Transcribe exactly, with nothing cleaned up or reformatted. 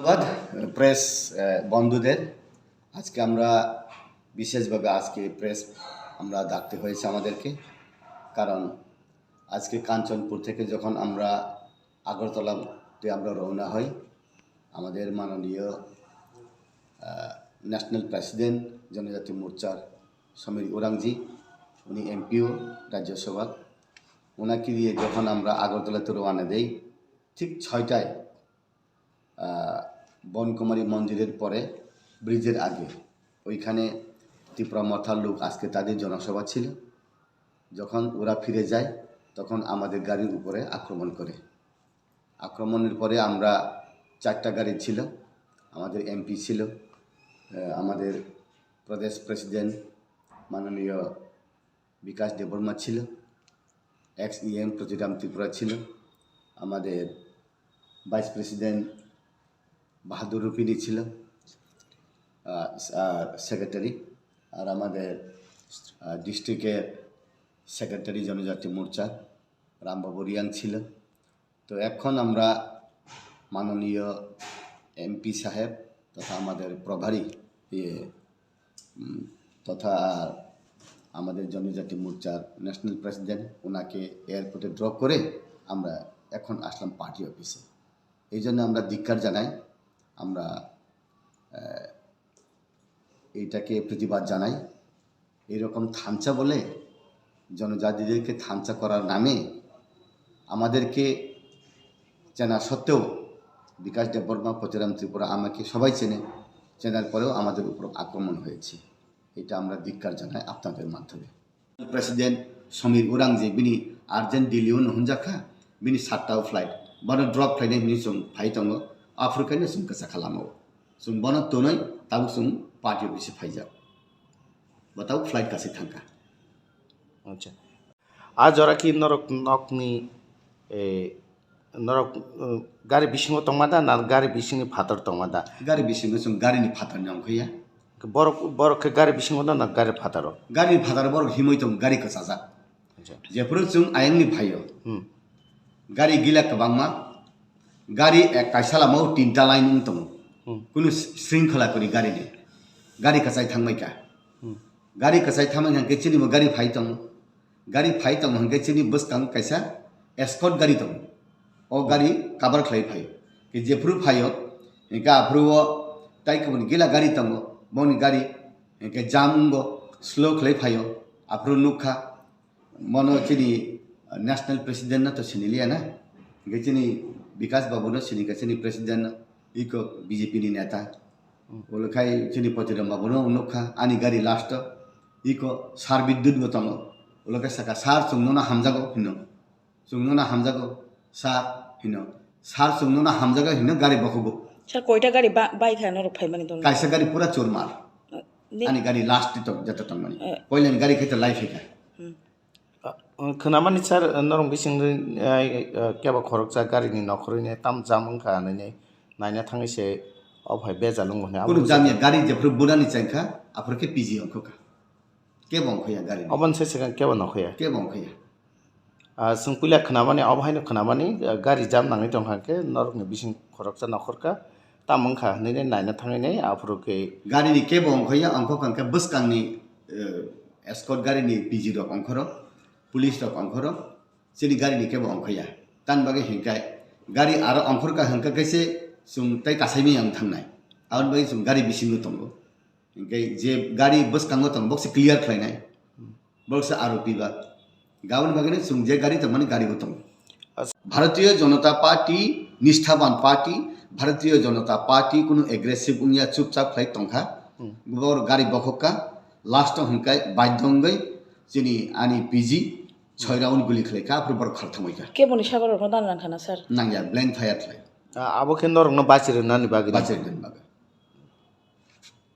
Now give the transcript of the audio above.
ধন্যবাদ প্রেস, আহ, বন্ধুদের। আজকে আমরা বিশেষভাবে আজকে প্রেস আমরা ডাকতে হয়েছে আমাদেরকে, কারণ আজকে কাঞ্চনপুর থেকে যখন আমরা আগরতলাতে আমরা রওনা হই, আমাদের মাননীয়, আহ, ন্যাশনাল প্রেসিডেন্ট জনজাতি মোর্চার সমীর উরাংজি, উনি এমপিও রাজ্যসভার, ওনাকে নিয়ে যখন আমরা আগরতলাতে রওনা দেই, ঠিক ছয়টায়, আহ, বনকুমারী মন্দিরের পরে ব্রিজের আগে, ওইখানে ত্রিপুরা মথার লোক আজকে তাদের জনসভা ছিল। যখন ওরা ফিরে যায়, তখন আমাদের গাড়ির উপরে আক্রমণ করে। আক্রমণের পরে আমরা চারটা গাড়ি ছিল, আমাদের এমপি ছিল, আহ, আমাদের প্রদেশ প্রেসিডেন্ট মাননীয় বিকাশ দেববর্মা ছিল, এক্স ইএম প্রতিরাম ত্রিপুরা ছিল, আমাদের ভাইস প্রেসিডেন্ট বাহাদুর রুপিনি ছিল, আহ, আহ, সেক্রেটারি, আর আমাদের, আহ, ডিস্ট্রিক্টের সেক্রেটারি জনজাতি মোর্চা রামবাবু রিয়াং ছিল। তো এখন আমরা মাননীয় এমপি সাহেব তথা আমাদের প্রভারী, ইয়ে, উম, তথা আমাদের জনজাতি মোর্চার ন্যাশনাল প্রেসিডেন্ট, ওনাকে এয়ারপোর্টে ড্রপ করে আমরা এখন আসলাম পার্টি অফিসে। এই জন্য আমরা ধিক্কার জানাই, আমরা, আহ, এইটাকে প্রতিবাদ জানাই। এইরকম থামচা বলে, জনজাতিদেরকে থামচা করার নামে আমাদেরকে চেনা সত্ত্বেও, বিকাশ দেববর্মা, প্রতিরাম ত্রিপুরা, আমাকে সবাই চেনে, চেনার পরেও আমাদের উপর আক্রমণ হয়েছে। এটা আমরা ধিক্কার জানাই আপনাদের মাধ্যমে। প্রেসিডেন্ট সমীর উরাং যে bini urgent Delhi-o no hwnjakha, bini satta-o flight, bono drop khlainai hwnwi chwng phai tongo, aphuru khaino chwng kwchakha lama-o. Chwng bono tonwi tabuk chwng party office-o phaijak. Bo tabuk flight kasai thangkha. Acha. A jora ki norok nokni, eh, norok, eh, gari bisingo tongma da na gari bisingni phatar tongma da? Gari bisingo chwng garini phatarni ongkha ya. Borok, borok khe gari bisingo da na gari phataro? Garini phataro borok himwi tongo, gari kwchajak. Acha. Jephuru chwng ayangni phaio. Hmm. Gari gila kwbangma, gari ek kaisa lama o tinta line wng tongo. Hmm. Kunu s-, sringkhola kwrwi gari ni. Gari kwchai thangbai kha. Hmm. Gari kwchai thangbai kha khe chini bo gari phai tongo. Gari phai tongo hwnkhe chini bwskang kaisa escort gari tongo. O gari cover khlai phaio. Khe jephuru phaio, hwnkhe aphuru o tai kubuni gila gari tongo. Boni gari hwnkhe jam wngo, slow khlai phaio. Aphuru nukha. Mono chini national president no to siniliya na. Hingke chini Bikash Babu no sinika chini president no. Iko B J P ni neta. Hmm. Ulo khai chini Potiram Babu no nukha ani gari last o. Iko sar Bidyut bo tongo. Ulo khai saka sar chwng no hamjago hino. Chwng no hamjago sar hino. Sar chwng no hamjago hino gari bokugo. Sir, koita gari ba-, bai kha norok phaimani dol? Kaisa gari pura churmar. Uh, ni- Ani gari last to jeta tongmani. Eh. Koilani gari khai to lai phaikha. Hmm. Ah, khwnamani sir, norok bisingni, eh, eh, kebo khoroksa garini nokhorwi ne tam jam wngkha hinwi naina thangwi se o phai bejal wngo hwnwi abo Kunu bwsajak. Jamya gari jephru bunani chengkha, aphuru khe P G ongkha. Kebo ongkha ya gari. Oboni se swkang kebo nokho ya? Kebo ongkha ya. Ah, chwng puila khwnamani, obo haino khwnamani, ah, gari jam nangwi tongkha khe norokni bising khoroksa nokhorkha. Tamo wngkha hinwi naina thangwi nai aphuru khe. Gari ni kebo ongkha ya, ongkha kha khe bwskangni, eh, escort gari ni P G rok ongkhoro, police rok ongkhoro, chini gari ni kebo ongkha ya. Tan bagwi hinkai gari aro ongkhor ka hinka khe se chwng tai kasai maya wng thangnai. Aboni bagwi chwng gari bisingo tongo. Hinkai je gari bwskango tongo, bokse clear khlainai. Bokse aro piba. Gaboni bagwi chwng je gari tongmani gari bo tongo. As- Bharatiya Janata Party, nisthaban party, Bharatiya Janata Party kunu aggressive wngya, chupchap khlai tongkha. Hmm. Bor gari bokhokka, last o hinkai baidhongwi chini ani P G choi round guli khlaikha, aphuru borok kharthamaikha. Keboni sago rokno dan rang khana, sir? Nangya, blank fire khlai. Ah, abo khe norokno bachi rwnani bagwi. Bachi rwnani bagwi.